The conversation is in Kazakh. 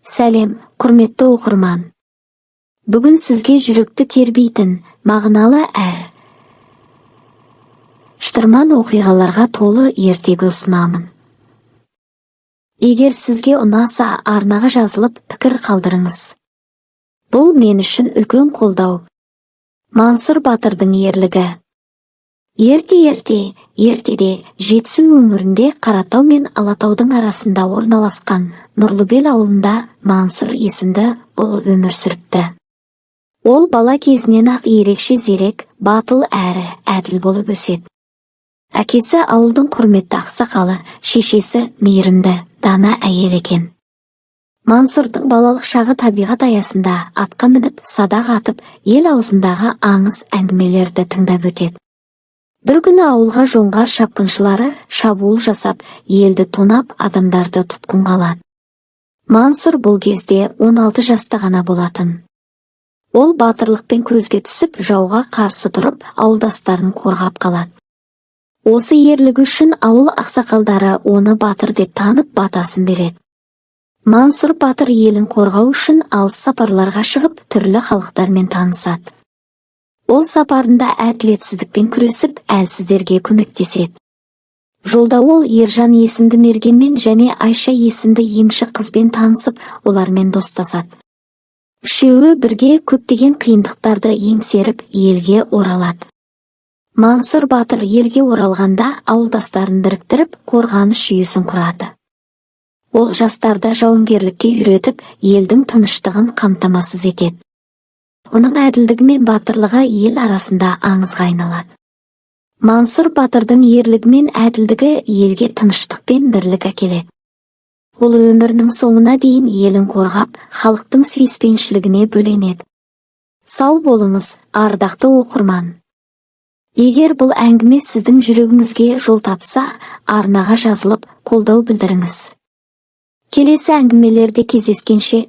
Сәлем, құрметті оқырман! Бүгін сізге жүректі тербейтін, мағыналы әрі шытырман оқиғаларға толы ертегі ұсынамын. Егер сізге ұнаса, арнаға жазылып, пікір қалдырыңыз. Бұл мен үшін үлкен қолдау. Мансұр батырдың ерлігі. Ерте-ерте, ертеде Жетісу өңірінде Қаратау мен Алатаудың арасында орналасқан Нұрлыбел ауылында Мансұр есімді ұл өмір сүріпті. Ол бала кезінен-ақ ерекше зерек, батыл әрі әділ болып өседі. Әкесі ауылдың құрметті ақсақалы, шешесі мейірімді, дана әйел екен. Мансұрдың балалық шағы табиғат аясында атқа мініп, садақ атып, ел аузындағы аңыз әңгімелерді тыңдап өтеді. Бір күні ауылға жоңғар шапқыншылары шабуыл жасап, елді тонап, адамдарды тұтқынға алады. Мансұр бұл кезде 16 жаста ғана болатын. Ол батырлықпен көзге түсіп, жауға қарсы тұрып, ауылдастарын қорғап қалады. Осы ерлігі үшін ауыл ақсақалдары оны батыр деп танып, батасын береді. Мансұр батыр елін қорғау үшін алыс сапарларға шығып, түрлі халықтармен танысады. Ол сапарында әділетсіздікпен күресіп, әлсіздерге көмектеседі. Жолда ол Ержан есімді мергенмен және Айша есімді емші қызбен танысып, олармен достасады. Үшеуі бірге көптеген қиындықтарды еңсеріп, елге оралады. Мансұр батыр елге оралғанда ауылдастарын біріктіріп, қорғаныс жүйесін құрады. Ол жастарды жауынгерлікке үйретіп, елдің тыныштығын қамтамасыз етеді. Оның әділдігі мен батырлығы ел арасында аңызға айналады. Мансұр батырдың ерлігі мен әділдігі елге тыныштық пен бірлік әкеледі. Ол өмірінің соңына дейін елін қорғап, халықтың сүйіспеншілігіне бөленеді. Сау болыңыз, ардақты оқырман! Егер бұл әңгіме сіздің жүрегіңізге жол тапса, арнаға жазылып, қолдау білдіріңіз. Келесі әңгімелерде кездескенше.